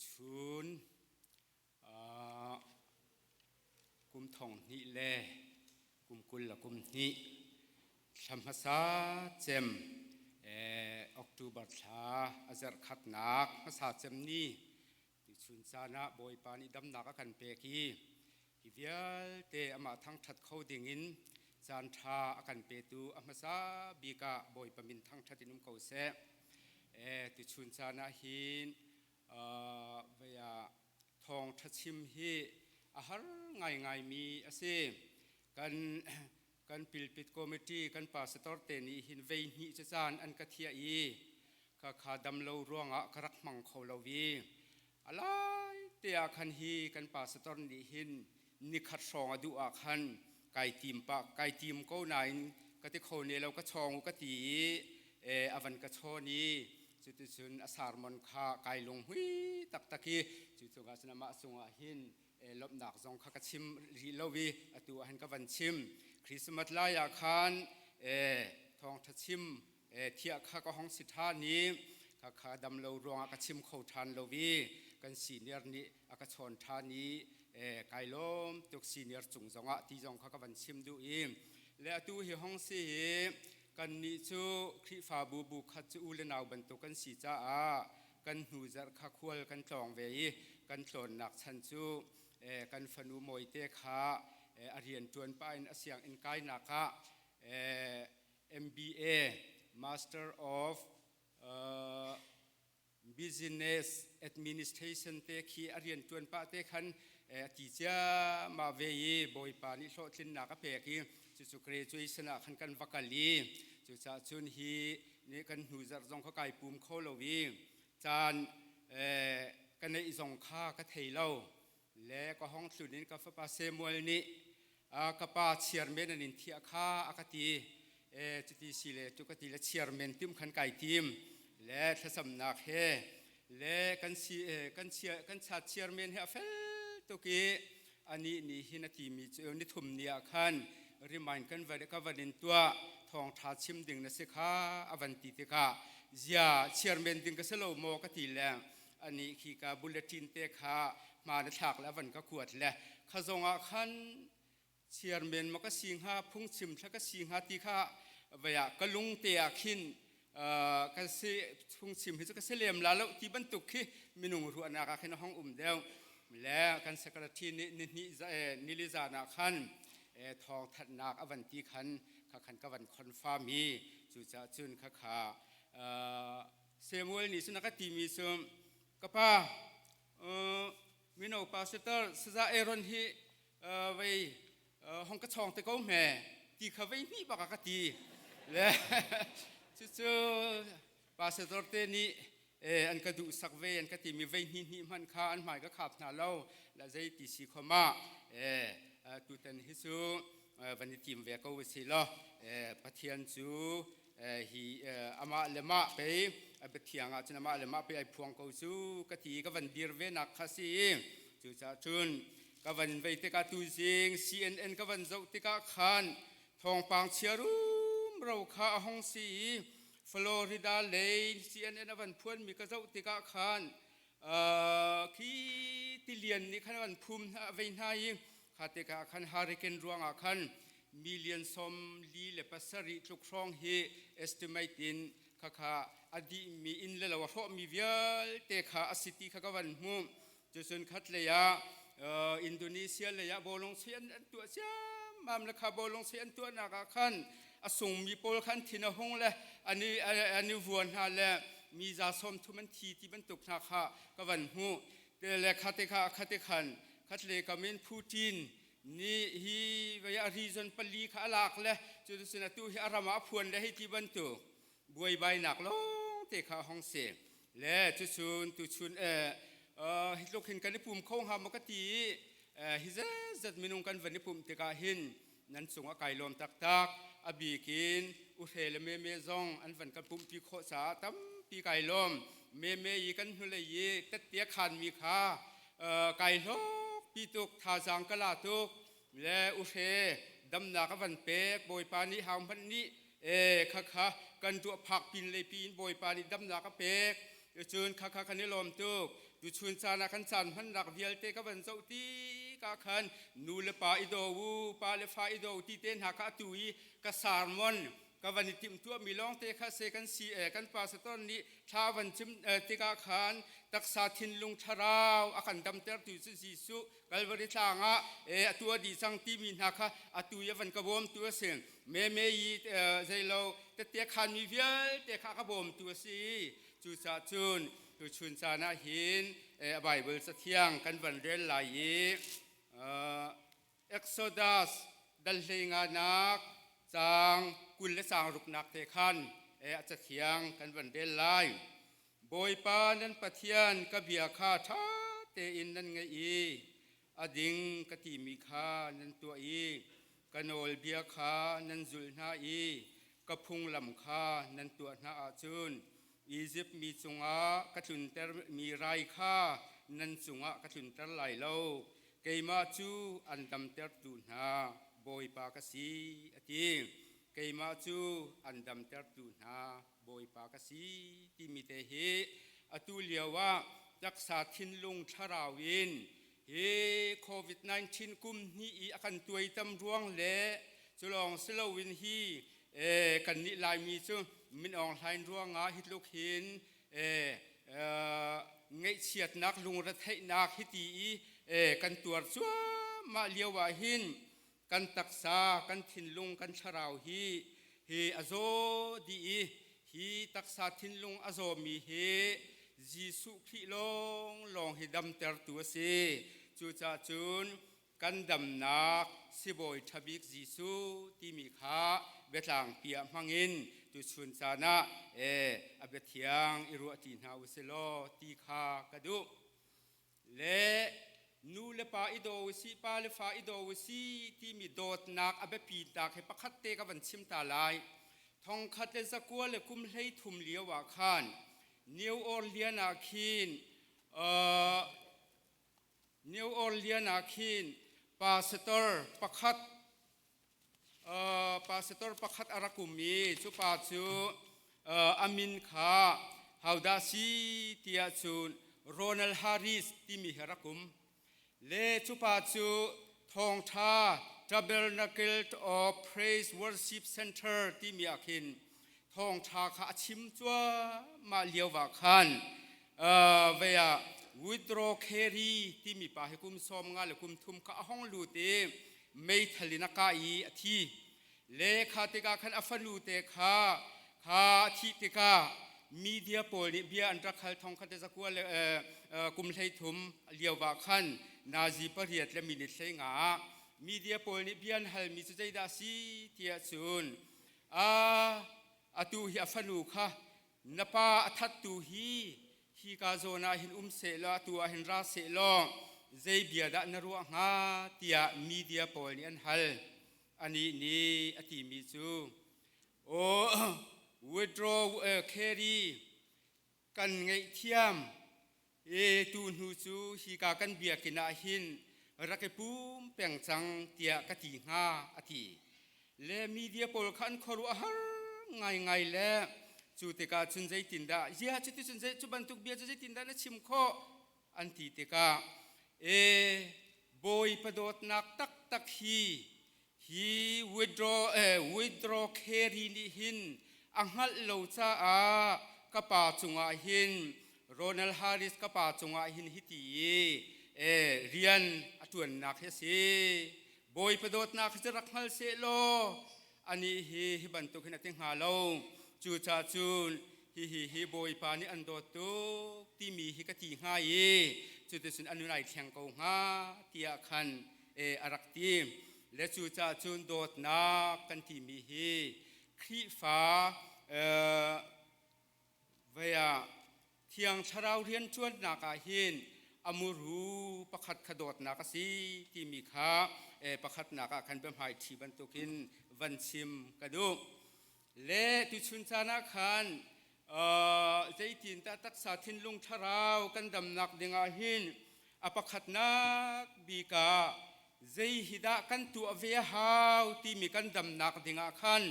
Tuchun kum thong hnih le kum 20 le kum hnih thla hmasa cem October thla a zarh khatnak hmasa cem ni tuchun caan ah Bawipa nih damnak a kan pek i hi vialte amah thangṭhat kho dingin caan ṭha a kan petu a hmasa bik ah Bawipa min thangṭhat in um ko seh. Tuchun caan ah hin vei ah thawngṭha chim hi a har ngaingaimi a si. Kan kan pilpit committee kan pastor te nih hin vei hnih cu caan an ka thiah i khakha dam lo ruangah ka rak hmang kho lo i a lai te ah khan hi kan pastor nih hin nikhat hrawng a duh ah khan kai tim pa kai tim ko nain ka ti kho ne lo ka chawng u ka ti i a van ka chawn i cuticun a sermon kha kai lunghui taktak i cu cungah cun amah cungah hin lawmhnak zong kha ka chim rih lo i atu ah hin ka van chim. Christmas lai ah khan thawngṭha chim thiah kha ka hong si ṭhan i kha dam lo ruangah ka chim kho ṭhan lo i kan senior nih a ka chawn ṭhan i kai lawm tuk senior cung zongah ti zong kha ka van chim duh i le atu hi hong si hi kannih cu Khrihfabu bu khat cu u le nau bantuk kan si caah kan hnu zarh kha khual kan tlawng ve i kan tlawnnak chan cu kan fanu Mawite kha a rian ṭuan pah in a sianginn kainak ah MBA, Master of Business Administration te khi a rian ṭuan pah te khan a ti ciammah ve i Bawipa nih hlawhtlinnak a pek i cucu graduation ah khan kan va kal i cucaah cun hi nih kan hnu zarh zong kha kai pum kho lo i caan ka neih zong kha ka thei lo le ka hong tlun in ka fapa Samuel nih ka pa chairman an in thiah kha a ka ti. Cuti si le tu ka ti le chairman tim khan kai tim le thlacamnak he le kan si kan chia kan chat chairman he a fel tuk i anih nih hin a timi cu nithum ni ah khan remind kan va ka van in tuah thawngtha chim ding na si kha a van ti tikah zia chairman ding ka si lo maw ka ti le anih khi ka bulletin te kha hma na thlak le a van ka kuat le kha zong ah khan chairman ma ka si hnga phungchim thla ka si hnga ti kha vaya ka lung te ah khin ka si phungchim hi cu ka si lem la lo ti bantuk khi minung ruahnak ah khin a hong um deuh le kan secretary nih ni hnih nili zan ah khan thawng thatnak a van ti khan kha khan ka van confirm i cucaah cun kha kha Samuel nih cun a ka timi cu ka pa mino pastor saza Aaron hi vei hong ka chawng te ko hme ti kha vei hnih bak a ka ti le cucu pastor te nih an ka duh sak ve an ka timi vei hnih hnih hmanh kha an hmai ka khap hna lo la zei ti si khoma tutan hi cu van i tim ve ko si lo Pathian cu hi amah le mah pei a biathiang ah cun amah le mah pei ai phuang ko cu ka ti ka van dir ve nak kha si. Cucaah cun ka van vei tikah tuzing CNN ka van zoh tikah khan thawngpang chia rumro kha a hong si i Florida lei CNN a van phuanmi ka zoh tikah khan khi tilian nih khan an phum vei hna i kha tikah khan hurricane ruangah khan million 47 tluk hrawng hi estimate in khakha a dihmi inn le lo a hrawhmi vialte kha a si ti kha ka van hmuh. Cucun khat lei ah Indonesia lei ah bawlung sui an tuah ciammam le kha bawlung sui an tuahnak ah khan a sungmi pawl khan thin a hung le an i vuan hna le mi za 30 an thi ti bantuk hna kha ka van hmuh te le khate kha khate khan khatle kamin Putin ni hi vei a region pali kha a lak le cu sin atu hi a ram ah a phuan le hei ti bantuk buaibainak lawng te kha hong si le cucun tuchun hi tluk hin kan i pum kho hnga maw ka ti i hi zetzat minung kan van i pumh tikah hin nan cungah kai lawm taktak. A bikin uhre le meme zong an van kan pumhpi khawh caah tampi kai lawm. Meme i kan hnulei i tette khanmi kha kai hlawk pi tuk, thazaang ka la tuk le uhre damnak a van pek Bawipa nih hau hmanh nih khakha kan tuah phak pin le pin Bawipa nih damnak a pek. Cun khakha kan i lawm tuk. Tuchun caan ah kan caan hmannak vialte ka van zoh tikah khan nu le pa i daw u, pa le fa i daw ti te hna kha atu i ka sermon ka van i timhtuahmi lawngte kha se kan si kan pastor nih thla van chim tikah khan taksa thinlung thlarau a kan damtertu cu Jesuh Calvary tlang ah a tuah dih cang timi hna kha atu i a van ka bawmtu a si. Me me i zeilo tette khanmi vialte kha ka bawmtu a si. Cucaah cun tuchun caan ah hin Bible cathiang kan van rel lai i Exodus dal hlei nganak caang 20 le caang ruknak te khan a cathiang kan van rel lai. Bawipa nan Pathian ka bia kha ṭha tein nan ngaih i a ding ka timi kha nan tuah i ka nawlbia kha nan zulh hna i ka phunglam kha nan tuah hna ahcun Izipt mi cungah ka tluntermi rai kha nan cungah ka tlunter lai lo. Keimah cu an damtertu hna Bawipa ka si, a ti. Keimah cu an damtertu hna Bawipa ka si timi te hi atu lio ah taksa thinlung thlarau in hi COVID-19 kum hnih i a kan tuaitam ruang le culawng si loin hi kannih Laimi cu Min Aung Hlaing ruangah hi tluk hin ngaihchiatnak lungretheihnak hiti i kan tuar cuahmah lio ah hin kan taksa kan thinlung kan thlarau hi hi a zaw dih i hi taksa thinlung a zawmi hi Jesuh Khrih lawnglawng hi damtertu a si. Cucaah cun kan damnak sibawi ṭha bik Jesuh timi kha biatlangpi ah hmangin tuchun caan ah a biathiang i ruahṭi hna u si law ti kha ka duh. Le nu le pa i daw u sih, pa le fa i daw u sih timi dawtnak a biapitnak hi pakhat te ka van chim ta lai. Thongkhat le zakua le kum 13 lio ah khan New Orleans ah khin New Orleans ah khin pastor pakhat pastor pakhat a rak um i cu pa cu a min kha hodah si tiah cun Ronald Harris timi hi rak um. Le cu pa cu thawngṭha Tabernacle of Praise Worship Center timi ah khin thawngṭha kha a chim cuahmah lio ah khan vei ah Withdraw Carey timi pa hi kum 50 le kum thum kha a hong lut i meithal in a kah i a thi. Le kha tikah khan a fanu te kha kha a thih tikah media pawl nih bia an rak hal thong khat le zakua le kum 13 lio ah khan nazi pariat le minute 15 ah media pawl nih bia an halmi cu zeidah a si tiah cun a atu hi a fanu kha na pa a thattu hi hika zawn ah hin um seh law atu ah hin ra seh law zei bia dah na ruah hnga tiah media pawl nih an hal. Anih nih a timi cu oh withdraw carry kan ngaihthiam e tu hnu cu hika kan biakinn ah hin rak i pum peng cang tiah ka ti hnga a ti. Le media pawl kha an khuaruah har ngaingai le cu tikah cun zeitindah zia cuticun zei cu bantuk bia cu zeitindah na chim khawh an ti tikah e Bawipa dawtnak taktak hi hi withdraw withdraw carry nih hin a hngalh lo caah ka pa cungah hin Ronald Harris ka pa cungah hin hiti i rian a ṭuannak hi a si. Bawipa dawtnak hi cu rak hngal seh law anih hi hi bantuk hin a ti hnga lo. Cucaah cun hihi hi Bawipa nih an dawt tuk timi hi ka ti hnga i cuticun a nun ai thleng ko hnga tiah khan a rak ti. Le cucaah cun dawtnak kan timi hi Khrihfa vei ah Thiang Thlarau rianṭuannak ah hin a muru pakhat kha dawtnak a si timi kha pakhatnak ah khan biahmaiṭhi bantukin van chim ka duh. Le tuchun caan ah khan zeitindah taksa thinlung thlarau kan damnak dingah hin a pakhatnak bik ah zei hi dah kan tuah ve a hau timi kan damnak dingah khan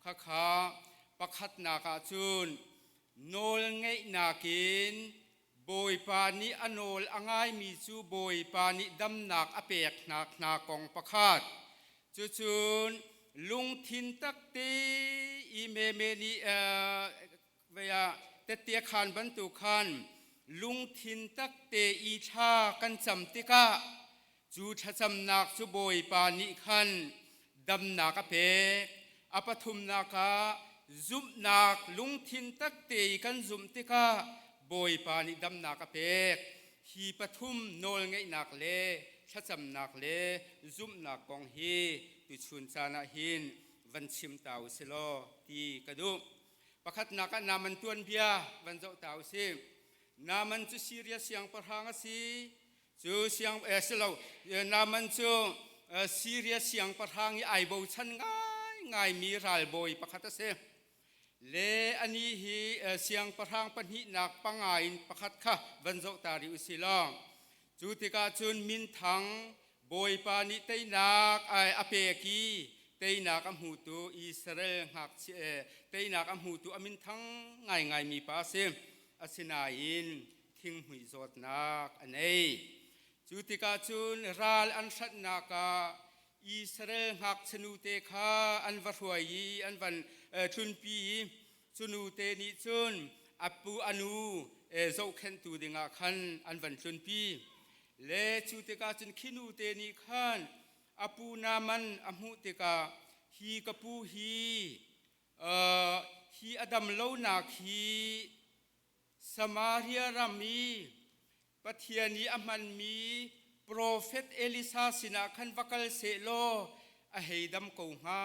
khakha pakhatnak ah cun nawlngeihnak in Bawipa nih a nawl a ngaimi cu Bawipa nih damnak a pek hna hna kong pakhat. Cucun lungthin takte i meme nih vei ah tette khaan bantuk khan lungthin takte i thla kan cam tikah cu thlacamnak cu Bawipa nih khan damnak a pek. A pathumnak ah zumhnak lungthin takte i kan zumh tikah Bawipa nih damnak a pek. Hi pathum nawlngeihnak le thlacamnak le zumhnak kong hi tuchun caan ah hin van chim ta u si law ti ka duh. Pakhatnak ah Naaman tuanbia van zoh ta u sih. Naaman cu Siria siangpahrang a si. Cu siang eh, si lo Naaman cu Siria siangpahrang i ai bochan ngaingaimi ralbawi pakhat a si. Le ani hi siangpahrang pahnihnak panga in pakhat kha van zoh ta rih u si law cu tikah cun minthang Bawipa nih teinak a pek i teinak a hmutu Israel ngakchia teinak a hmutu a minthang ngaingaimi pa a si. Asinain thinghmui zawtnak a nei. Cu tikah cun ral an hranhnak ah Israel ngakchia nute kha an va hruai i an van tlunpi i cu nute nih cun a pu a nu zohkhenhtu dingah khan an van tlunpi. Le cu tikah cun khi nute nih khan a pu Naaman a hmuh tikah hi ka pu hi hi a dam lonak hi Samaria ram i Pathian i a hmanmi profet Elisa sinah khan va kal seh law a hei dam ko hnga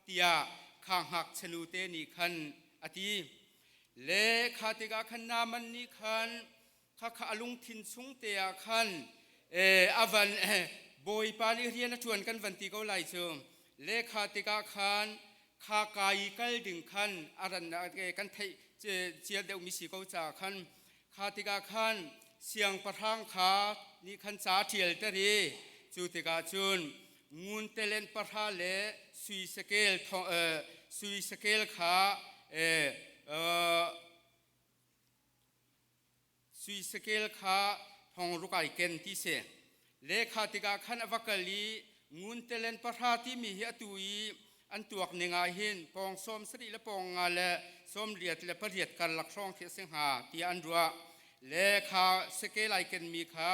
tiah kha ngakchia nute nih khan a ti. Le kha tikah khan Naaman nih khan khakha a lungthin chung te ah khan a van Bawipa nih rian a ṭuan kan van ti ko lai cu. Le kha tikah khan kha ka i kal ding khan a ran kan theih cia deuhmi si ko caah khan kha tikah khan siangpahrang kha nih khan ca ṭial ter i cu tikah cun ngun telen pahra le sui sakel sui sakel kha sui sakel kha thong ruk ai ken ti si. Le kha tikah khan a va kal i ngun telen pahra timi hi atu i an tuak ning ah hin pawng sawm sarih le pawng nga le sawm liat le pariat karlak hrawng khi a si hnga tiah an ruah. Le kha sakel ai kenmi kha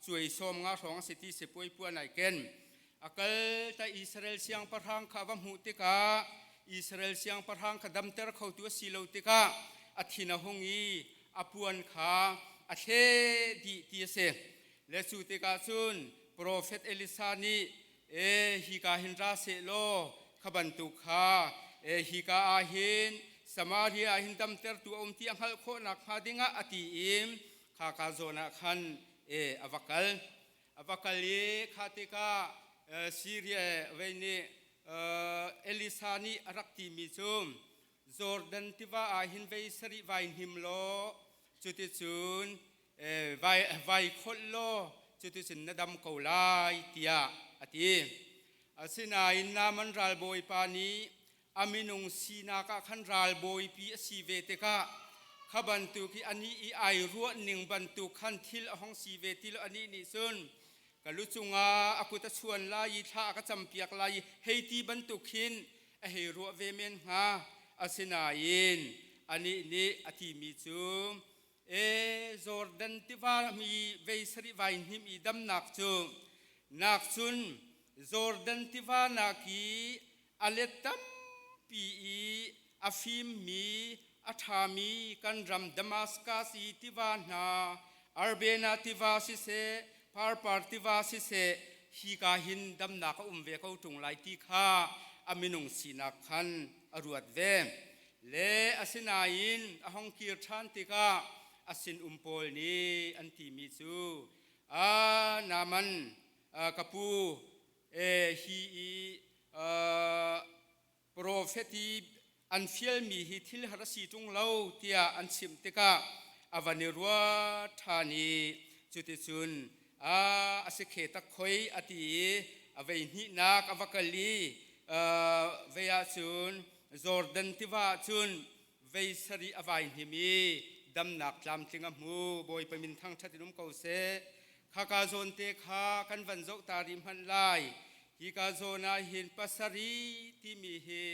cuai sawm nga hrawng a si ti si puai puan ai ken. A kal ta Israel siangpahrang kha va hmuh tikah Israel siangpahrang kha damter khotu a si lo tikah a thin a hung i a puan kha a thle dih ti a si. Le cu tikah cun profet Elisa nih e hika hin ra seh law kha bantuk kha e hika ah hin Samaria ah hin damtertu a um ti a hngalh khawh nakhnga dingah a ti i kha ka zawn ah khan e a va kal. A va kal i kha tikah Siria vei nih Elisa nih a rak timi cu Jordan tiva ah hin vei sarih vai hnim law cuticun vai vai kholh law cuticun na dam ko lai tiah a ti. Asinain Naaman ralbawipa nih a minung sinak ah khan ralbawipi a si ve tikah kha bantuk i anih i ai ruah ning bantuk khan thil a hong si ve ti lo. Anih nih cun ka lu cungah a kut a chuan lai i thla a ka campiak lai i hei ti bantuk khin a hei ruah ve men hnga. Asinain anih nih a timi cu e Jordan tiva mi vei sarih vai hnim i damnak cu nak cun Jordan tiva nak i a let tampi i a fimmi a ṭhami kan ram Damascus i tiva hna Arbena tiva siseh Parpar tiva siseh hika hin damnak a um ve ko ṭung lai ti kha a minung sinak khan a ruat ve. Le asinain a hong kir ṭhan tikah a sinum pawl nih an timi cu a Naaman ka pu hi i profet i an fialmi hi thil har a si ṭung lo tiah an chimh tikah a van i ruat ṭhan i cuticun a si khe tak khoi a ti i a vei hnihnak a va kal i vei ahcun Jordan tiva ahcun vei sarih a vai hnim i. damnak tlamtling a hmu. Bawipa min thangṭhat in um ko seh. Khaka zawn te kha kan van zoh ta rih hmanh lai. Hika zawn ah hin pasarih timi hi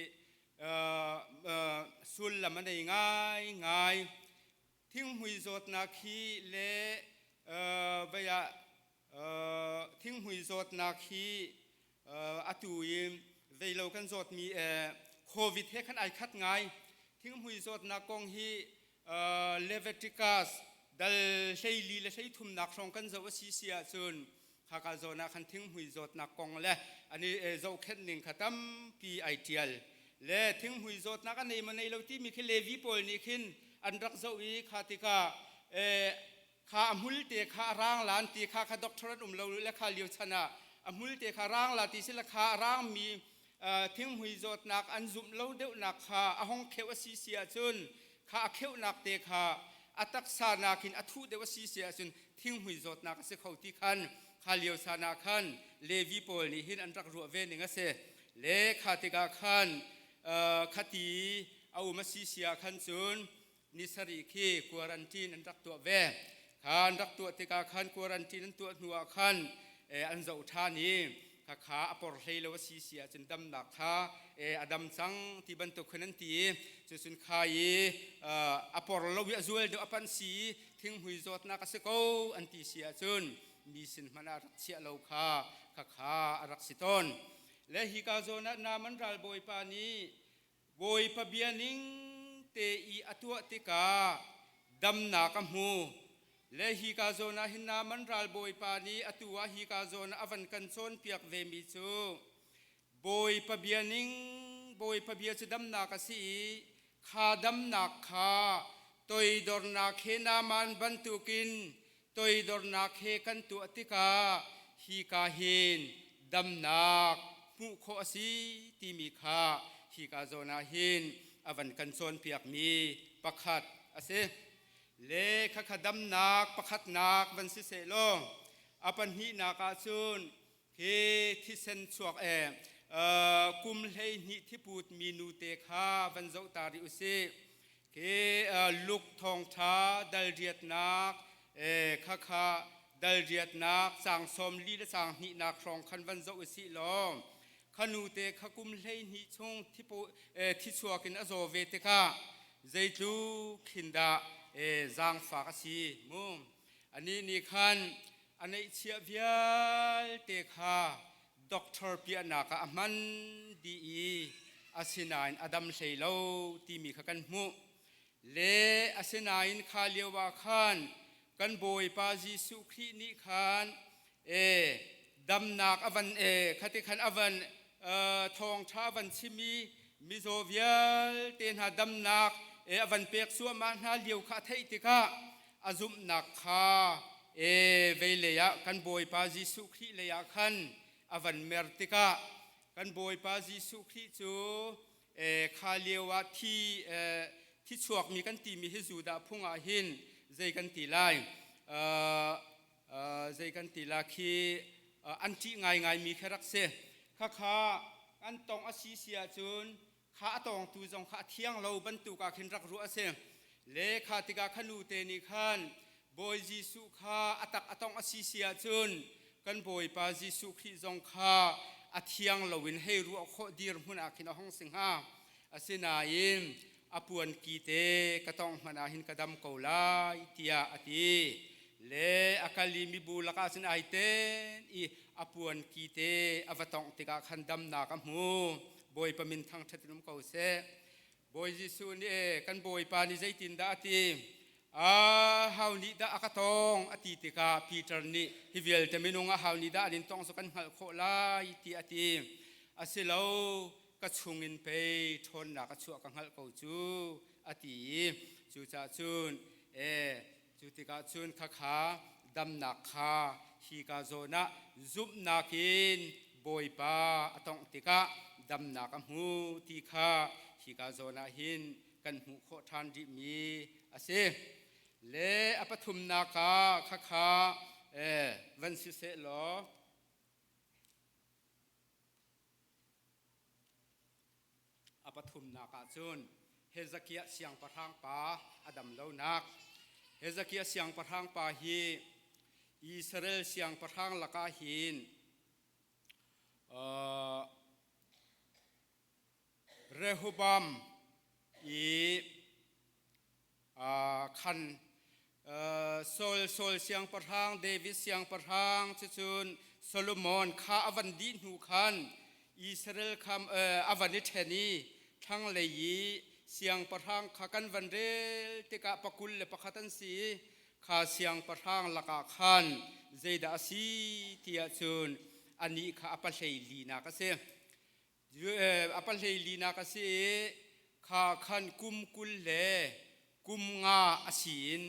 sullam a nei ngaingai. Thinghmui zawtnak hi le vei ah thinghmui zawtnak hi atu i veilo kan zawtmi COVID he khan ai khat ngai. Thinghmui zawtnak kong hi Leviticus dal 14 le 33nak hrawng kan zoh a si si ahcun khaka zawn ah khan thinghmui zawtnak kong le an i zohkhenh ning kha tampi ai ṭial. Le thinghmui zawtnak a nei maw nei lo timi khi Levi pawl nih khin an rak zoh i kha tikah kha a hmul te kha a rang la an ti kha kha doctor an um lo le kha lio chan ah a hmul te kha rang la ti si le kha a rangmi thinghmui zawtnak an zumh lo deuhnak kha a hong kheuh a si si ahcun kha a kheuhnak te kha a taksa nakin a thuh deuh a si si ahcun thinghmui zawtnak a si kho ti khan kha lio san ah khan Levi pawl nih hin an rak ruah ve ning a si. Le kha tikah khan khati a um a si si ah khan cun ni sarih khi quarantine an rak tuah ve. Kha an rak tuah tikah khan quarantine an tuah hnu ah khan an zoh ṭhan i khakha a por hlei lo a si si ahcun damnak kha a dam cang ti bantuk khin an ti. Cucun kha i a por lo i a zual deuh a panh si i thinghmui zawtnak a si ko an ti si ahcun mi sin hmanh ah rak chiah lo kha khakha a rak si tawn. Le hika zawn ah Naaman ralbawipa nih Bawipa bia ning te i a tuah tikah damnak a hmu. Le hika zawn ah hin Naaman ralbawipa nih atu ah hika zawn ah a van kan cawnpiak vemi cu Bawipa bia ning Bawipa bia cu damnak a si i kha damnak kha toidornak he Naaman bantukin toidornak he kan tuah tikah hika hin damnak hmuh khawh a si timi kha hika zawn ah hin a van kan cawnpiakmi pakhat a si. Le khakha damnak pakhatnak van si seh law a pahnihnak ah cun khi thisen chuak e kum 12 thiput mi nute kha van zoh ta rih u sih. Khi Luke thawngṭha dalriatnak khakha dalriatnak caang 40 le caang hnihnak hrawng khan van zoh u sih law kha nute kha kum 12 chung thichuak in a zaw ve tikah zeitluk khin dah zaangfak a si mu. Anih nih khan a neihchiah vialte kha doctor piahnak ah a hman dih i asinain a dam hlei lo timi kha kan hmuh. Le asinain kha lio ah khan kan Bawipa Jesuh Khrih nih khan e damnak a van e khati khan a van thawngṭha a van chim i mizaw vialte hna damnak e a van pek cuahmah hna lio kha a theih tikah a zumhnak kha e vei lei ah kan Bawipa Jesuh Khrih lei ah khan a van mer tikah kan Bawipa Jesuh Khrih cu e kha lio ah thi e thi chuakmi kan timi hi Judah phung ah hin zei kan ti lai zei kan ti la khi an ṭih ngaingai mi kha rak si. Khakha an tong a si si ahcun kha a tawngtu zong kha a thiang lo bantuk ah khin rak ruah a si. Le kha tikah kha nute nih khan Bawi Jesuh kha a tak a tongh a si si ahcun kan Bawipa Jesuh Khrih zong kha a thiang loin hei ruah khawh dirhmun ah khin a hong si hnga. Asinain a puan ki te ka tongh hmanh ah hin ka dam ko lai tiah a ti. Le a kal i mibu lakah cun ai ten i a puan ki te a va tongh tikah khan damnak a hmu. Bawipa min thangṭhat in um ko seh. Bawi Jesuh nih kan Bawipa nih zeitindah a ti? A hau nih dah a ka tong a ti tikah Peter nih hi vialte minung a hau nih dah an in tong cu kan hngalh khawh lai ti a ti. Asilo ka chungin pei ṭhawnnak a chuah ka hngalh ko cu a ti i cucaah cun e Cu tikah cun khakha damnak kha hika zawn ah zumhnak in Bawipa a tongh tikah damnak a hmu ti kha hika zawn ah hin kan hmuh khawh ṭhan rihmi a si. Le a pathumnak ah khakha van si seh law A pathumnak ah cun Hezekiah siangpahrang pa a dam lonak. Hezekiah siangpahrang pa hi Israel siangpahrang lakah hin Rehoboam i khan Saul Saul siangpahrang David siangpahrang cucun Solomon kha a van dih hnu khan Israel kha a van i ṭhen i thlanglei i siangpahrang kha kan van rel tikah pakul le pakhat an si i kha siangpahrang lakah khan zeidah a si tiah cun anih kha a pahlei linak a si. A pahlei linak a si i kha khan kum 20 le kum nga a si in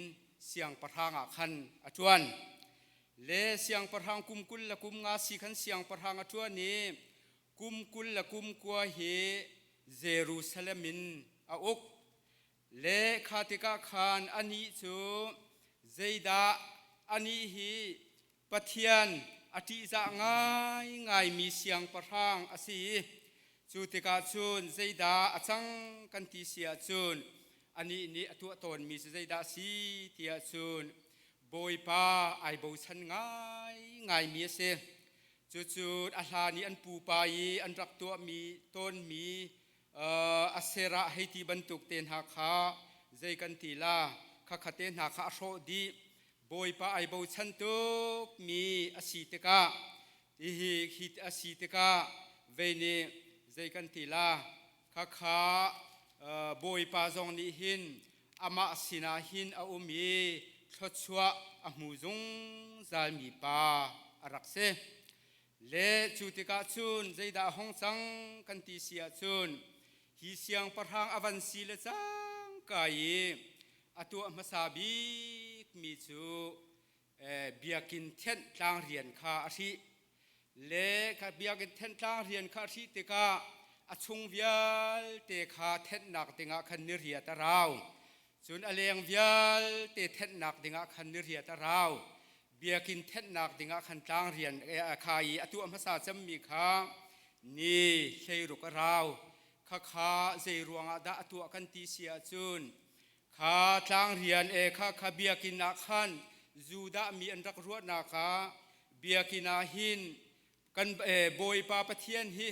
siangpahrang ah khan a ṭuan. Le siangpahrang kum 20 le kum nga si khan siangpahrang a ṭuan i kum 20 le kum kua hi Jerusalem in a uk. Le kha tikah khan anih cu zeidah anih hi Pathian a ṭihzah ngaingaimi siangpahrang a si i cu tikah cun zeidah a cang kan ti si ahcun anih nih a tuah tawnmi cu zeidah a si tiah cun Bawipa ai bochan ngaingaimi a si. Cucu a hlan i an pupa i an rak tuahmi tawnmi Asherah hei ti bantuk te hna kha zei kan ti la khakha te hna kha a hrawh dih. Bawipa ai bochan tukmi a si tikah hihi hi a si tikah vei nih zei kan ti la khakha Bawipa zong nih hin amah sinah hin a um i thluachuah a hmu zungzalmi pa a rak si. Le cu tikah cun zeidah a hong cang kan ti si ahcun hi siangpahrang a van si le cangka i a tuah hmasa bikmi cu biakinn thianh tlang rian kha a hrih. Le kha biakinn thianh tlang rian kha a hrih tikah a chung vialte kha thenhnak dingah khan ni riat a rau. Cun a leng vialte thenhnak dingah khan ni riat a rau. Biakinn thenhnak dingah khan tlang rian kha i a tuah hmasa cemmi kha ni 16 a rau. Khakha zei ruangah dah a tuah kan ti si ahcun kha tlang rian e kha kha biakinn ah khan Judah mi an rak ruahnak ah biakinn ah hin kan Bawipa Pathian hi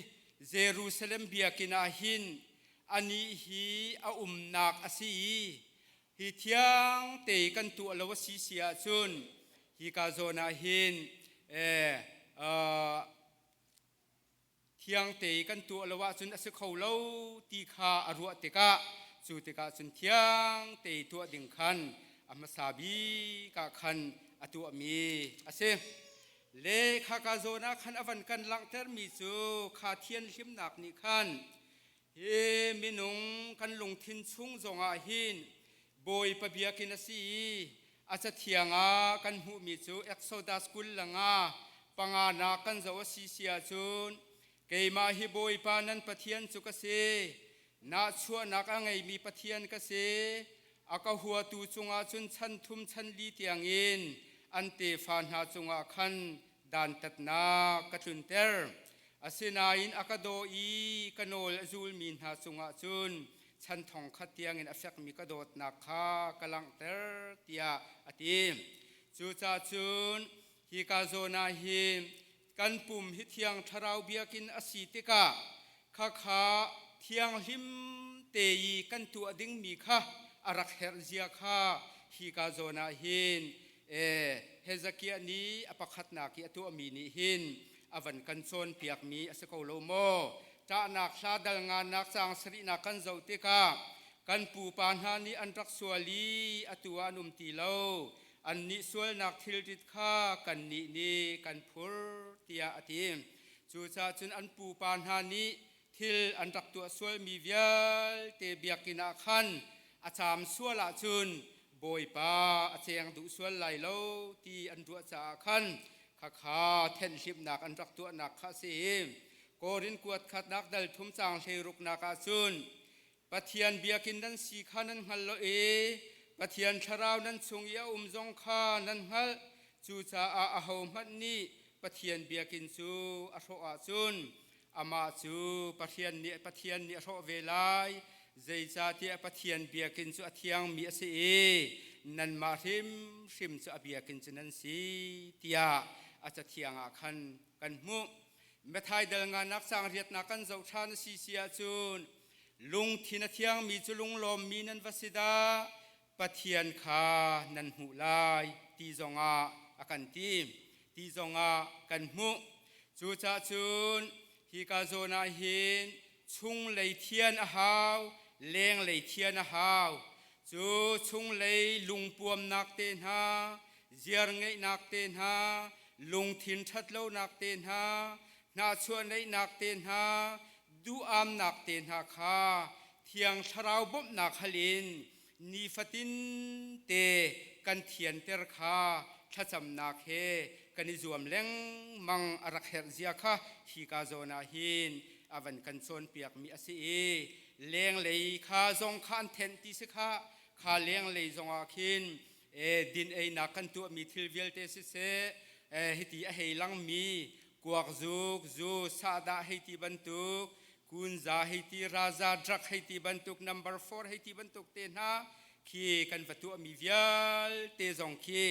Jerusalem biakinn ah hin anih hi a umnak a si i hi thiang te kan tuah lo a si si ahcun hi ka zawn ah hin thiang te kan tuah lo ahcun a si kho lo ti kha a ruah tikah cu tikah cun thiang te tuah ding khan a hmasa bik ah khan a tuahmi a si. Le khaka zawn ah khan a van kan langhtermi cu kha thianhlimnak nih khan hi minung kan lungthin chung zongah hin Bawipa biakinn a si i a cathiang ah kan hmuhmi cu Exodus 25 panganak kan zoh a si si ahcun keimah hi Bawipa nan Pathian cu ka si nahchuahnak a ngeimi Pathian ka si a ka huatu cungah cun chan thum chan li tiangin an tefa hna cungah khan dantatnak ka tlunter asinain a ka daw i ka nawl a zulmi hna cungah cun chan thong khat tiangin a fekmi ka dawtnak kha ka langhter tiah a ti. Cucaah cun hika zawn ah hin kan pum hi thiang thlarau biakinn a si tikah khakha thianghlim te i kan tuah dingmi kha a rak herh zia kha hika zawn ah hin Hezekiah nih a pakhatnak i a tuahmi nih hin a van kan cawnpiakmi a si ko lo maw? Ṭahnak hla dal nganak caang sarihnak kan zoh tikah kan pupa hna nih an rak sual i atu ah an um ti lo. Annih sualnak thilrit kha kannih nih kan phur tiah a ti. Cucaah cun an pupa hna nih thil an rak tuah sualmi vialte biakinn ah khan a caam sual ahcun Bawipa a cheng duh sual lai lo ti an ruah caah khan khakha thenhhlimhnak an rak tuahnak kha a si. Korin kuat khatnak dal thum caang 16nak ah cun Pathian biakinn nan si kha nan hngal lo i Pathian thlarau nan chung i a um zong kha nan hngalh. Cucaah ahohmanh nih Pathian biakinn cu a hrawh ahcun amah cu Pathian nih Pathian nih a hrawh ve lai. Zeicahtiah Pathian biakinn cu a thiangmi a si i nanmah hrimhrim cu a biakinn cu nan si tiah a cathiang ah khan kan hmuh. Matthai dal nganak caang riatnak kan zoh ṭhan a si si ahcun lungthin a thiangmi cu lunglawmmi nan va si dah Pathian kha nan hmuh lai ti zongah a kan ti ti zongah kan hmuh. Cucaah cun hika zawn ah hin chunglei thian a hau, lenglei thian a hau. Cu chunglei lungpuamnak te hna, ziar ngeihnak te hna, lungthin ṭhatlonak te hna, hnahchuah neihnak te hna, duh-amnak te hna kha Thiang Thlarau bawmhnak hal in nifatin te kan thianter kha thlacamnak he kan i zuam lengmang a rak herh zia kha hika zawn ah hin a van kan cawnpiakmi a si i lenglei kha zong kha an thenh ti si kha kha lenglei zongah khin din einak kan tuahmi thil vialte siseh hiti a hei langmi kuak zuk zu sahdah hei ti bantuk kunza hei ti raza drug hei ti bantuk number 4 hei ti bantuk te hna khi kan va tuahmi vialte zong khi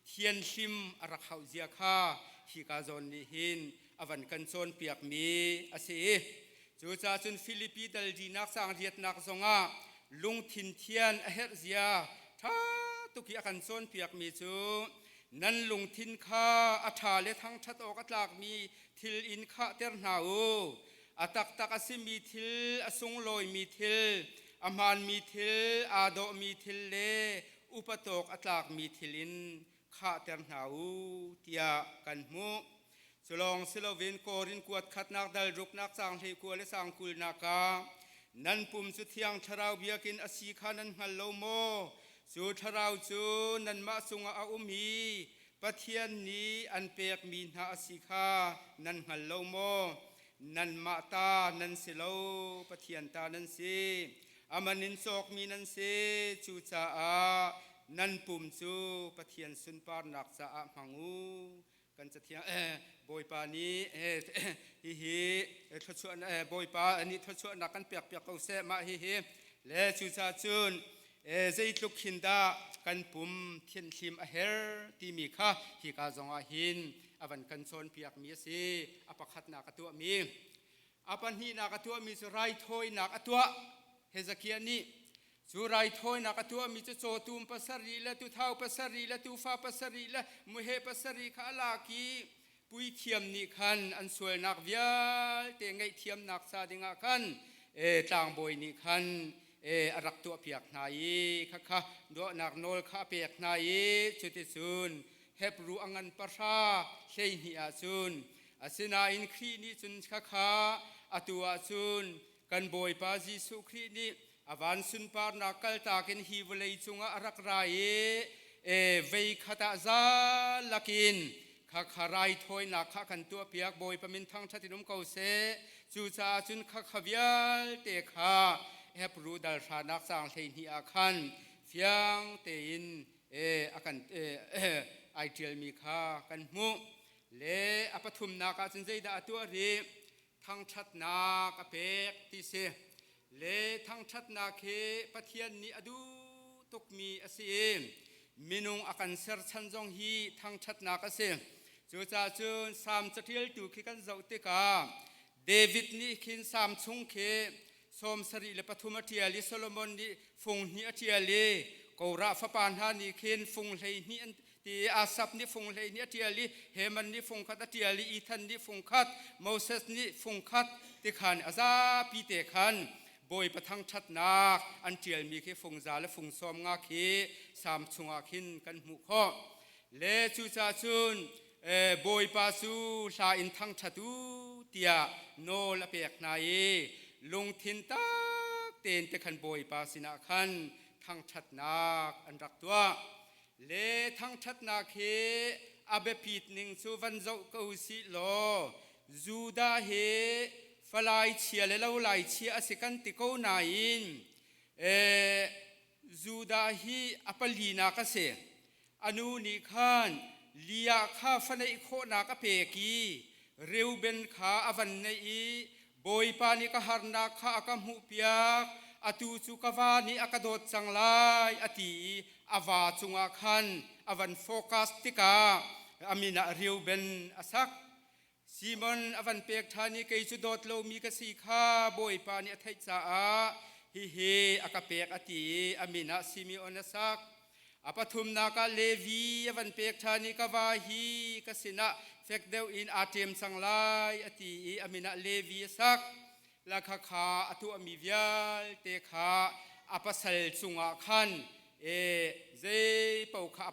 thianhlim a rak hauh zia kha hika zawn nih hin a van kan cawnpiakmi a si i cucaah cun Filipi dal dinak sang riatnak zongah lungthin thian a herh zia ṭha tuk i a kan cawnpiakmi cu nan lungthin kha a ṭha le thangṭhat awk a tlakmi thil in khahter hna u. A taktak a simi thil, a sunglawimi thil, a hmaanmi thil, aa dawhmi thil le upatawk a tlakmi thil in khahter hna u tiah kan hmuh. Culawng si loin Korin kuat khatnak dal ruknak caang 21 le caang 20nak ah nan pum cu Thiang Thlarau biakinn a si kha nan hngal lo maw? Cu Thlarau cu nanmah cungah a um i Pathian nih an pekmi hna a si kha nan hngal lo maw? Nanmah ta nan si lo, Pathian ta nan si. A man in cawkmi nan si. Cucaah nan pum cu Pathian sunparnak caah hmang u. Kan cathiang Bawipa nih hihi thluachuah Bawipa nih thluachuahnak kan pek piak ko seh mah hihi le cucaah cun zeitluk khin dah kan pum thianhlim a her timi kha hika zongah hin a van kan cawnpiakmi a si. A pakhatnak a tuahmi a pahnihnak a tuahmi cu raithawinak a tuah. Hezekiah nih cu raithawinak a tuahmi cu cawtum pasarih le tuthau pasarih le tuufa pasarih le muheh pasarih kha a lak i puithiam nih khan an sualnak vialte ngaihthiamnak ca dingah khan tlangbawi nih khan a rak tuahpiak hna i khakha dawhnak nawl kha a pek hna i cuticun Hebru a ngan pahra 12 ah cun asinain Khrih nih cun khakha atu ah cun kan Bawipa Jesuh Khrih nih a van sunparnak kaltak in hi vawlei cungah a rak ra i vei khat ah za lakin khakha raithawinak kha kan tuahpiak. Bawipa min thangṭhat in um ko seh. Cucaah cun khakha vialte kha Hebru dal hranak caang 12 ah khan fiang tein a kan ai ṭialmi kha kan hmuh. Le a pathumnak ah cun zeidah a tuah rih? Thangṭhatnak a pek ti si. Le thangṭhatnak hi Pathian nih a duh tukmi a si i minung a kan serchan zong hi thangṭhatnak a si. Cucaah cun Salm caṭialtu khi kan zoh tikah David nih khin Salm chung khi 73 a ṭial i Solomon nih fung hnih a ṭial i Korah fapa hna nih khin fung 12 an ti. Asaph nih fung 12 a ṭial i Heman nih fung khat a ṭial i Ethan nih fung khat, Moses nih fung khat ti khan a zapi te khan Bawipa thangṭhatnak an ṭialmi khi fung za le fung 50 khi Salm chungah khin kan hmuh khawh. Le cucaah cun Bawipa cu hla in thangṭhat u tiah nawl a pek hna i lungthin tak tein te khan Bawipa sinah khan thangṭhatnak an rak tuah. Le thangṭhatnak hi a biapit ning cu van zoh ko sih law Judah hi falai chia le lolai chia a si kan ti ko nain Judah hi a palinak a si. A nu nih khan Leah kha fa neih khawhnak a pek i Reuben kha a van neih i Bawipa nih ka harnak kha a ka hmuhpiak, atu cu ka va nih a ka dawt cang lai a ti i. a va cungah khan a van focus tikah a min ah Reuben a sak. Simon a van pek ṭhan i kei cu dawt lomi ka si kha Bawipa nih a theih caah hihi a ka pek a ti i a min ah Simeon a sak. A pathumnak ah Levi a van pek ṭhan i ka va hi ka sinah fek deuh in aa ṭem cang lai a ti i a min ah Levi a sak. La khakha a tuahmi vialte kha a pasal cungah khan e zei paoh kha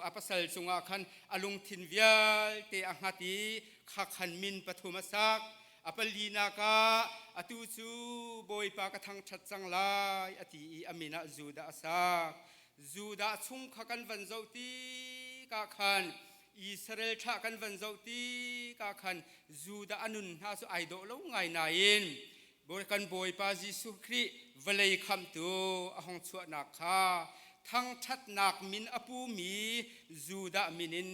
a pasal cungah khan a lungthin vialte a hngat i kha khan min pathum a sak. A palinak ah atu cu Bawipa ka thangṭhat cang lai a ti i a min ah Judah a sak. Judah chung kha kan van zoh tikah khan Israel thlah kan van zoh tikah khan Judah a nun hna cu ai dawh lo ngai nain kan Bawipa Jesuh Khrih vawlei khamhtu a hong chuahnak kha thangṭhatnak min a pumi Judah min in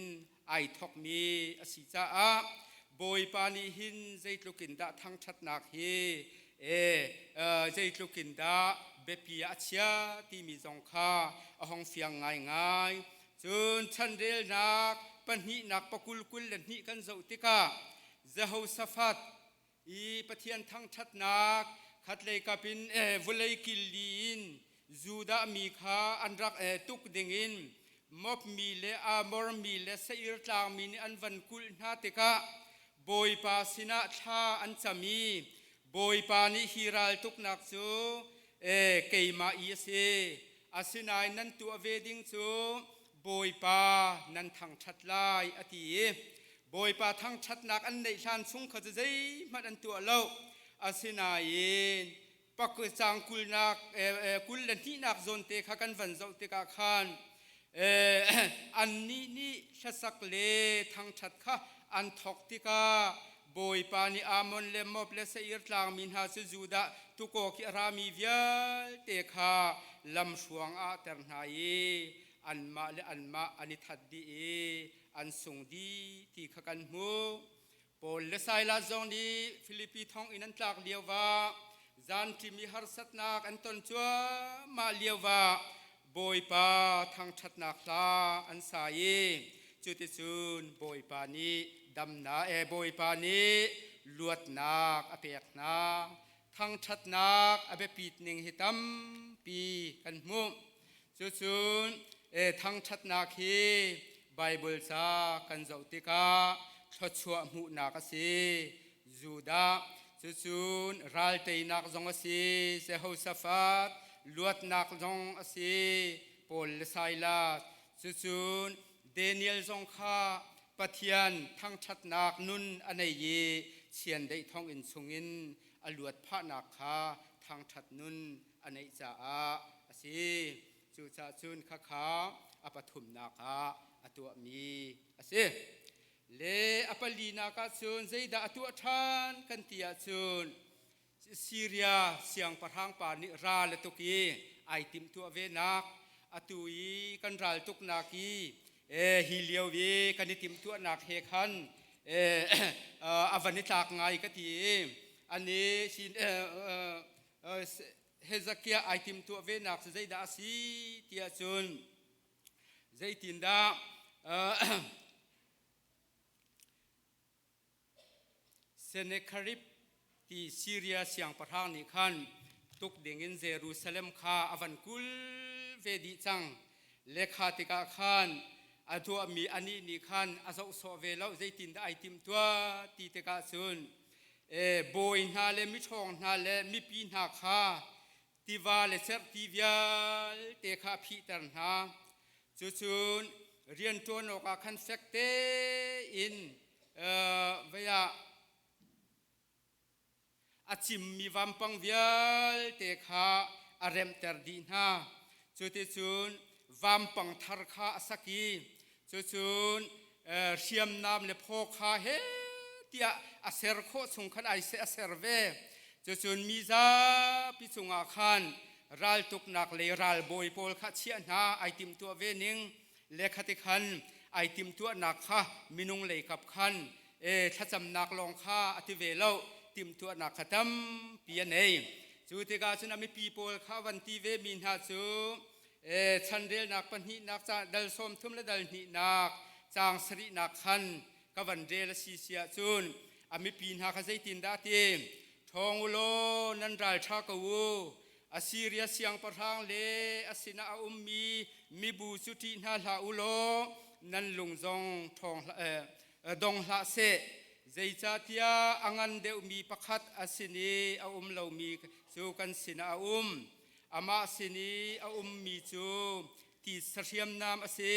ai thawkmi a si caah Bawipa nih hin zeitluk in dah thangṭhatnak hi zeitluk in dah biapi ah a chia timi zong kha a hong fiang ngaingai. Cun chanrelnak pahnihnak pakul 22 kan zoh tikah Jehoshaphat i Pathian thangṭhatnak khatlei kap in vawlei killi in Judah mi kha an rak tuk dingin Moab mi le Amor mi le Seir tlangmi nih an van kulh hna tikah Bawipa sinah thla an cam i Bawipa nih hi raltuknak cu keimah i a si. Asinain nan tuah ve ding cu Bawipa nan thangṭhat lai a ti i Bawipa thangṭhatnak an neih hlan chung kha cu zeihmanh an tuah lo. Asinain pakcang kulnak 22nak zawnte kha kan van zoh tikah khan annih nih hlasak le thangṭhat kha an thawk tikah Bawipa nih Ammon le Moab le Seir tlangmi hna cu Judah tukawk i a rami vialte kha lamhruang ah ter hna i anmah le anmah an i that dih i an sung dih ti kha kan hmuh. Paul le Silas zong nih Filipi thonginn an tlak lio ah zanṭim i harsatnak an ton cuahmah lio ah Bawipa thangṭhatnak hla an sa i cuticun Bawipa nih damnak e Bawipa nih luatnak a pek hna. Thangṭhatnak a biapit ning hi tampi kan hmuh. Cucun thangṭhatnak hi Baibal ca kan zoh tikah thluachuah hmuhnak a si. Judah cucun ral teinak zong a si. Jehoshaphat luatnak zong a si. Paul le Silas cucun Daniel zong kha Pathian thangṭhatnak nun a nei i chiandeih thonginn chungin a luat phahnak kha thangṭhat nun a neih caah a si. Cucaah cun khakha a pathumnak ah a tuahmi a si. Le a palinak ah cun zeidah a tuah ṭhan kan ti ahcun Syria siangpahrang pa nih ral a tuk i ai timhtuah venak atu i kan ral tuknak i hi lio i kan i timhtuahnak he khan a van i tlak ngai ka ti i ani Hezekiah ai timhtuah venak cu zeidah a si tiah cun zeitindah Sennacherib ti Syria siangpahrang nih khan tuk dingin Jerusalem kha a van kul ve dih cang. Lekha tikah khan a tuahmi anih nih khan a zoh sawh ve lo zeitindah ai timhtuah ti tikah cun bawi hna le miṭhawng hna le mipi hna kha tiva le cerhti vialte kha a phihter hna. Cucun rianṭuan awkah khan fek tein vei ah a cimmi vampang vialte kha a remhter dih hna. Cuticun vampang thar kha a sak i cucun hriamnam le phaw kha he tiah a ser khawh chung khan ai a ser ve. Cucun mi zapi cungah khan raltuknak le ralbawi pawl kha chiah hna ai timhtuah ve ning le khati khan ai timhtuahnak kha minung lei kap khan thlacamnak lawng kha a ti ve lo timhtuahnak kha tampi a nei. Cu tikah cun a mipi pawl kha van ti ve mi hna cu. Chanrelnak pahnihnak ca dal 30 le dal hnihnak caang sarihnak khan ka van rel a si si ahcun a mipi hna kha zeitindah a ti? Ṭhawng u law nan ral ṭha ko u. Assiria siangpahrang le a sinah a ummi mibu cu ṭih hna hlah u law nan lung zong ṭhawng hlah, dong hlah seh. Zeicahtiah a ngan deuhmi pakhat a sin i a um lomi cu kan sinah a um. Amah sin i a ummi cu ti sahriamnam a si,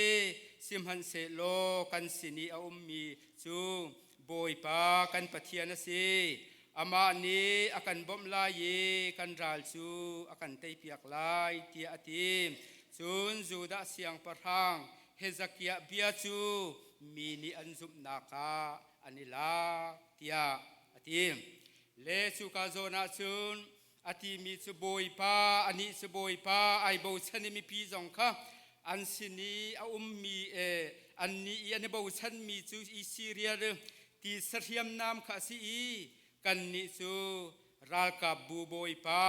sihmanhsehlaw kan sin i a ummi cu Bawipa kan Pathian a si. Amah nih a kan bawmh lai i kan ral cu a kan teipiak lai, tiah a ti. Cun Judah siangpahrang Hezekiah bia cu mi nih an zumhnak ah an i lak, tiah a ti. Le cuka zawn ah cun a timi cu Bawipa, anih cu Bawipa ai bochan i mipi zong kha an sin i a ummi annih i an i bochanmi cu i Siria ti sahriamnam kha a si i kannih cu ralkapbu Bawipa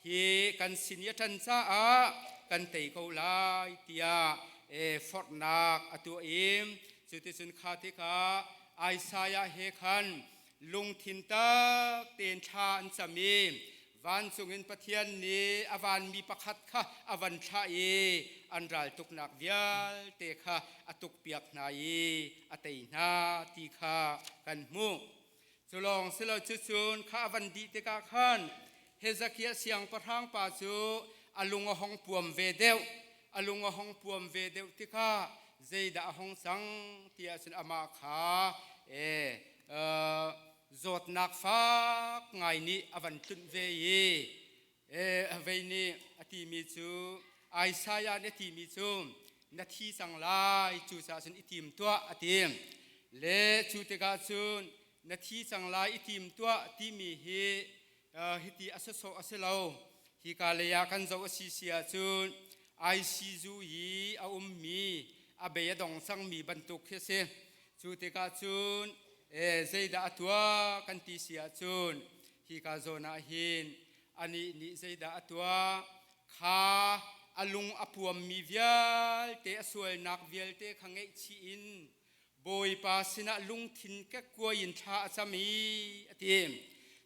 hi kan sin i a ṭan caah kan tei ko lai tiah forhnak a tuah i cuticun kha tikah Isaiah he khan lungthin tak tein thla an cam i vancung in Pathian nih a vanmi pakhat kha a van thlah i an raltuknak vialte kha a tukpiak hna i a tei hna ti kha kan hmuh. Cu lawng si lo cucun kha a van dih tikah khan Hezekiah siangpahrang pa cu a lung a hong puam ve deuh. A lung a hong puam ve deuh tikah zeidah a hong cang ti ahcun amah kha zawtnak fak ngai nih a van tlunh ve i vei nih a timi cu Isaiah nih a timi cu na thi cang lai, cucaah cun i tim tuah a ti. Le cu tikah cun na thi cang lai, i tim tuah timi hi hiti a sawsawh a si lo. Hika lei ah kan zoh a si si ahcun ICU i a ummi a bei a dong cangmi bantuk khi a si. Cu tikah cun zeidah a tuah kan ti si ahcun hika zawn ah hin anih nih zeidah a tuah kha a lung a puammi vialte a sualnak vialte kha ngaihchih in Bawipa sinah lungthin kekkuai in thla a cam i a ti.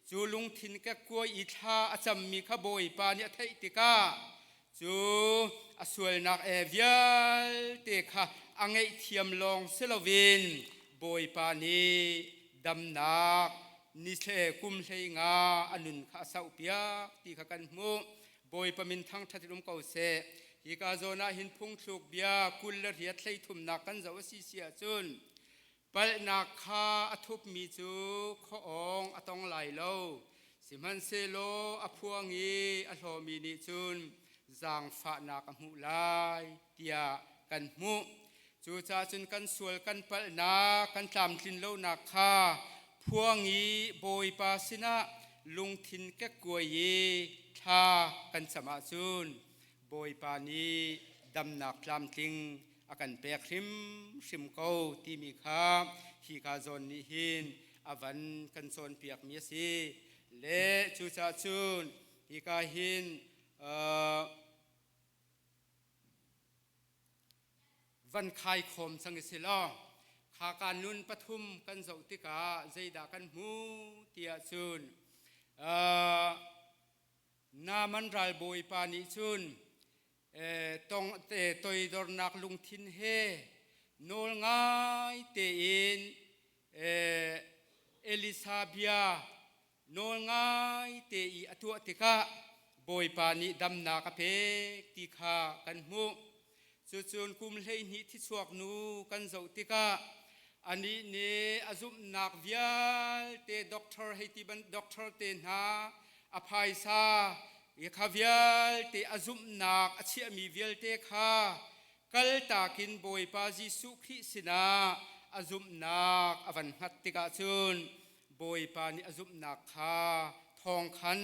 Cu lungthin kekkuai i thla a cammi kha Bawipa nih a theih tikah cu a sualnak e vialte kha a ngaihthiam lawng si loin Bawipa nih damnak ni kum 15 a nun kha a sauhpiak ti kha kan hmuh. Bawipa min thangṭhat in um ko seh. Hika zawn ah hin phungthluk bia 28 hleithumnak kan zoh a si si ahcun palhnak kha a thupmi cu khuaawng a tong lai lo. Sihmanhsehlaw a phuang i a hlawmi nih cun zaangfahnak a hmuh lai tiah kan hmuh. Cucaah cun kan sual kan palhnak, kan tlamtlin lonak kha phuang i Bawipa sinah lungthin kekkuai i thla kan cam ahcun Bawipa nih damnak tlamtling a kan pek hrimhrim ko timi kha hika zawn nih hin a van kan cawnpiakmi a si. Le cucaah cun hika hin van khai khawm cang i si law kha ka nun pathum kan zoh tikah zeidah kan hmu tiah cun Naaman ralbawipa nih cun tong te toidornak lungthin he nawl ngai tein Elisa bia nawl ngai te i a tuah tikah Bawipa nih damnak a pek ti kha kan hmuh. Cucun kum 12 thichuak nu kan zoh tikah anih nih a zumhnak vialte doctor hei ti ban doctor te hna a phaisa kha vialte a zumhnak a chiahmi vialte kha kaltakin Bawipa Jesuh Khrih sinah a zumhnak a van hngat tikah cun Bawipa nih a zumhnak kha thawng khan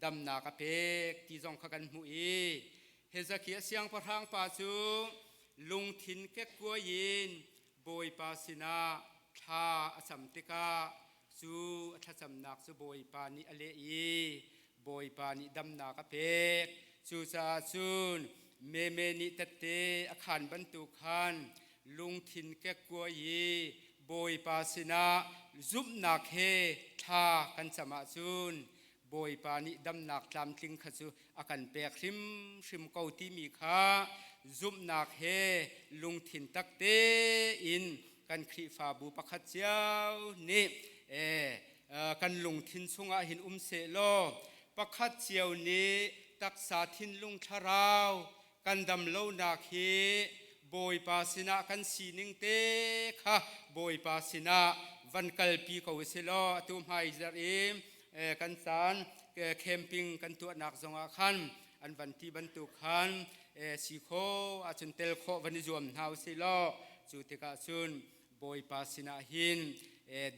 damnak a pek ti zong kha kan hmuh i Hezekiah siangpahrang pa cu lungthin kekkuai in Bawipa sinah thla a cam tikah cu a thlacamnak cu Bawipa nih a leh i Bawipa nih damnak a pek. Cucaah cun Meme nih tette a khaan bantuk khan lungthin kekkuai i Bawipa sinah zumhnak he thla kan cam ahcun Bawipa nih damnak tlamtling kha cu a kan pek hrimhrim ko timi kha zumhnak he lungthin tak tein kan Khrihfabu pakhat cio nih kan lungthin chungah hin um seh law pakhat cio nih taksa thinlung thlarau kan dam lonak hi Bawipa sinah kan sining te kha Bawipa sinah van kalpi ko si law atu hmai zarh i kan caan camping kan tuahnak zongah khan an van ti bantuk khan si kho ahcun tel khawh van i zuam hna usih law cu tikah cun Bawipa sinah hin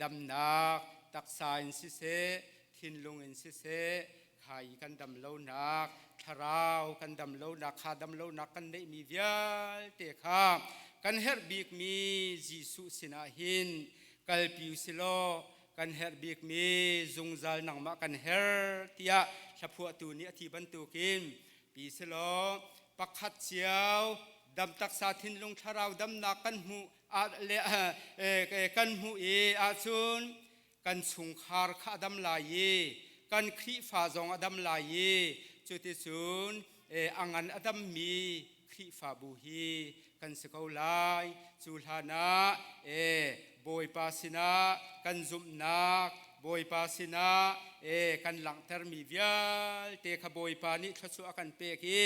damnak taksa in siseh thinlung in siseh khai kan dam lonak thlarau kan dam lonak kha dam lonak kan neihmi vialte kha kan herh bikmi Jesuh sinah hin kalpi usilaw kan herh bikmi zungzal nangmah kan herh tiah hlaphuahtu nih a ti bantukin pi silaw pakhat cio dam taksa thinlung thlarau damnak kan hmuh le kan hmuh i ahcun kan chungkhar kha a dam lai i kan Khrihfa zong a dam lai i cuticun a ngan a dammi Khrihfabu hi kan si ko lai. Cu hlan ah Bawipa sinah kan zumhnak, Bawipa sinah kan langhtermi vialte kha Bawipa nih thluachuah a kan pek i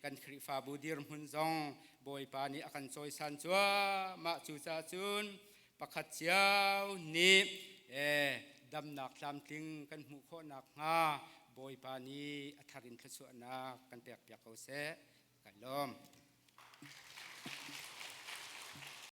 kan Khrihfabu dirhmun zong Bawipa nih a kan cawisan cuahmah. Cucaah cun pakhat cio nih damnak tlamtling kan hmuh khawh nakhnga Bawipa nih a thar in thluachuahnak kan pekpiak ko seh. Kan lawm.